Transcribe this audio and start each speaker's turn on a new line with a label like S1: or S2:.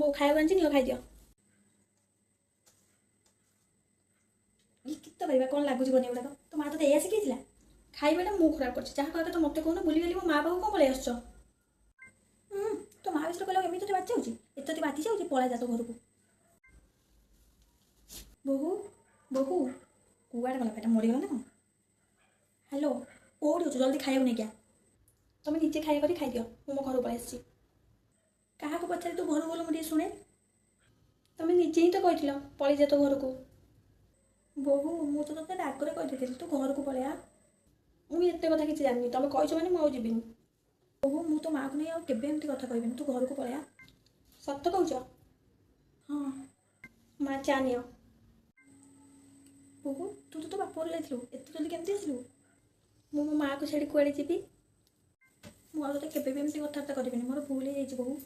S1: ବୋଉ ଖାଇବାକୁ ଆଣିଛି, ନିଅ ଖାଇଦିଅ। ଇଏ କେତେ କରିବା କ'ଣ ଲାଗୁଛି ବନେଇ ଗୁଡ଼ାକ? ତୋ ମା ତୋତେ ଏଇଆ ଶିଖେଇଥିଲା? ଖାଇବାଟା ମୁଁ ଖରାପ କରିଛି। ଯାହା କହିବା ତ ମୋତେ କହୁନ, ବୁଲିବାଲି ମୋ ମା ପାଖକୁ କ'ଣ ପଳେଇ ଆସୁଛ? ତୋ ମା ବିଷୟରେ କହିଲା ଏମିତି ତୋତେ ବାଧି ଯାଉଛି? ଏତେ ତୋତେ ବାଧି ଯାଉଛି, ପଳା ଯା ତୋ ଘରକୁ। ବୋହୁ, ବୋହୁ, କୁଆଡ଼େ ଗଲା ଏଟା? ମରିଗଲା ନା କ'ଣ? ହ୍ୟାଲୋ, କୋଉଠି ଅଛୁ? ଜଲ୍ଦି ଖାଇବାକୁ ନେଇକି ଆ। ତମେ ନିଜେ ଖାଇବା କରି ଖାଇଦିଅ, ମୁଁ ମୋ ଘରକୁ ପଳେଇ ଆସିଛି। କାହାକୁ ପଚାରି ତୁ ଘରକୁ ଗଲୁ, ମୁଁ ଟିକେ ଶୁଣେ। ତମେ ନିଜେ ହିଁ ତ କହିଥିଲ ପଳେଇ ଯା ତୋ ଘରକୁ। ବୋହୁ, ମୁଁ ତ ତୋତେ ରାଗରେ କହିଦେଇଥିଲି ତୁ ଘରକୁ ପଳେଇଆ। ମୁଁ ଏତେ କଥା କିଛି ଜାଣିନି, ତମେ କହିଛ ମାନେ ମୁଁ ଆଉ ଯିବିନି। ବୋହୁ, ମୁଁ ତୋ ମାଆକୁ ନେଇ ଆଉ କେବେ ଏମିତି କଥା କହିବିନି, ତୁ ଘରକୁ ପଳେଇଆ। ସତ କହୁଛ? ହଁ। ମା, ଚା ନିଅ। ବୋହୁ, ତୁ ତ ତୋ ବାପ ଘରୁ ଯାଇଥିଲୁ, ଏତେ ଜଲ୍ଦି କେମିତି ଆସିଲୁ? ମୁଁ ମୋ ମାଆକୁ ଛାଡ଼ି କୁଆଡ଼େ ଯିବି? ମୁଁ ଆଉ ତୋତେ କେବେ ବି ଏମିତି କଥାବାର୍ତ୍ତା କରିବିନି, ମୋର ଭୁଲ ହେଇଯାଇଛି ବୋହୁ।